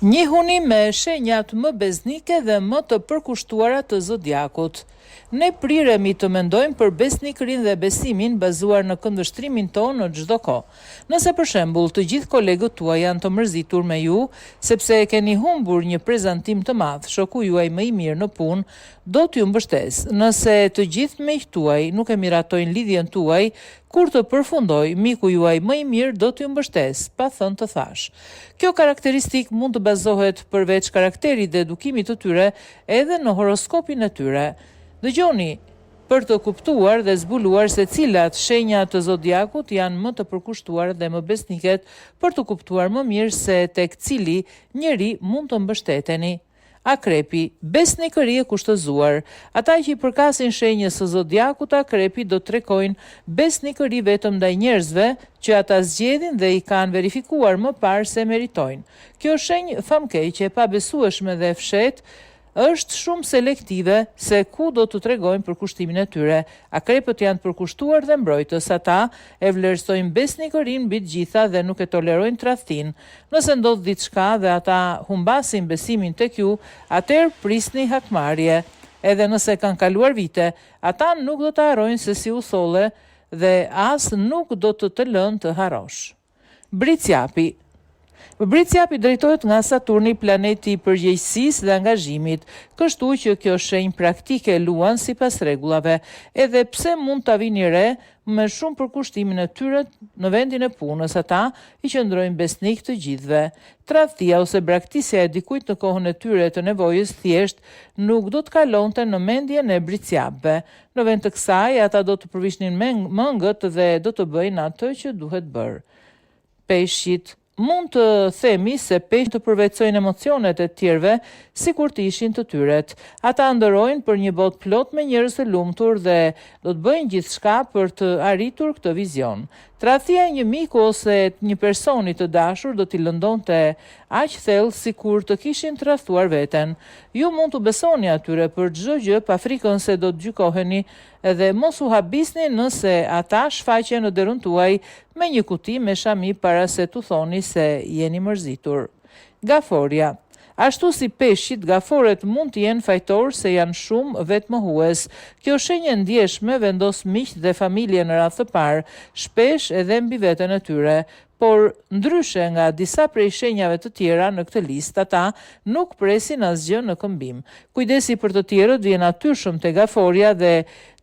Njihuni me shenjat më besnike dhe më të përkushtuara të zodiakut. Ne priremi të mendojmë për besnikërinë dhe besimin bazuar në këndvështrimin tonë në çdo kohë. Nëse për shembull të gjithë kolegët tuaj janë të mërzitur me ju sepse e keni humbur një prezantim të madh, shoku juaj më i mirë në punë do t'ju mbështesë. Nëse të gjithë miqtë tuaj nuk e miratojnë lidhjen tuaj, Kur të përfundojë, miku juaj më i mirë do t'ju mbështesë, pa thënë të thashë. Kjo karakteristikë mund të bazohet përveç karakterit dhe edukimit të tyre edhe në horoskopin e tyre. Dëgjoni për të kuptuar dhe zbuluar se cilat shenja të zodiakut janë më të përkushtuarat dhe më besniket për të kuptuar më mirë se tek cili njeri mund të mbështeteni. Akrepi, besnikëri e kushtëzuar. Ata që i përkasin shenjës së zodiakut Akrepi do të tregojnë besnikëri vetëm ndaj njerëzve që ata zgjedhin dhe i kanë verifikuar më parë se meritojnë. Kjo shenjë famëkeqe, e pabesueshme dhe e fshehtë është shumë selektive se ku do të tregojnë përkushtimin e tyre. Akrepët janë të përkushtuar dhe mbrojtës. Ata e vlerësojnë besnikërinë mbi të gjitha dhe nuk e tolerojnë tradhtinë. Nëse ndodh diçka dhe ata humbasin besimin tek ju, atëherë prisni hakmarrje. Edhe nëse kanë kaluar vite, ata nuk do ta harrojnë se si u solle dhe as nuk do të të lënë të harrosh. Bricjapi Bricjapi drejtohet nga Saturni, planeti i përgjegjësisë dhe angazhimit, kështu që kjo shenjë praktike luan sipas rregullave. Edhe pse mund ta vini re me shumë përkushtimin e tyre në vendin e punës, ata i qëndrojnë besnikë të gjithëve. Tradhtia ose braktisja e dikujt në kohën e tyre të nevojës thjesht nuk do të kalonte në mendjen e bricjapëve. Në vend të kësaj, ata do të përvishnin mëngët dhe do të bëjnë atë që duhet bërë. Peshqit Mund të themi se peshqit të përvetësojnë emocionet e të tjerëve sikur të ishin të tyret. Ata ëndërrojnë për një botë plot me njerëz të lumtur dhe do të bëjnë gjithçka për të arritur këtë vizion. Tradhtia e një miku ose një personi të dashur do t'i lëndonte aq thellë sikur të kishin tradhtuar veten. Ju mund t'u besoni atyre për çdo gjë pa frikën se do të gjykoheni Dhe mos u habisni nëse ata shfaqen në derën tuaj me një kuti me shami para se t'u thoni se jeni mërzitur. Gaforja. Ashtu si peshqit, gaforet mund të jenë fajtorë se janë shumë vetëmohues. Kjo shenjë e ndjeshme vendos miqtë dhe familjen në radhë të parë, shpesh edhe mbi veten e tyre. Por, ndryshe nga disa prej shenjave të tjera në këtë listë, ata nuk presin asgjë në këmbim. Kujdesi për të tjerët vjen natyrshëm te gaforja dhe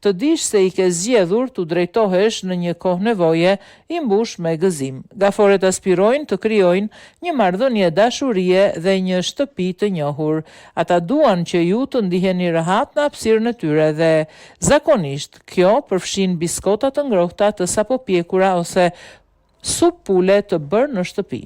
të dish se i ke zgjedhur t'u drejtohesh në një kohë nevoje, i mbush me gëzim. Gaforet aspirojnë të krijojnë një marrëdhënie dashurie dhe një shtëpi të njohur. Ata duan që ju të ndiheni rehat në hapësirën e tyre dhe, zakonisht, kjo përfshin biskota të ngrohta të sapopjekura ose Supë pule të bërë në shtëpi.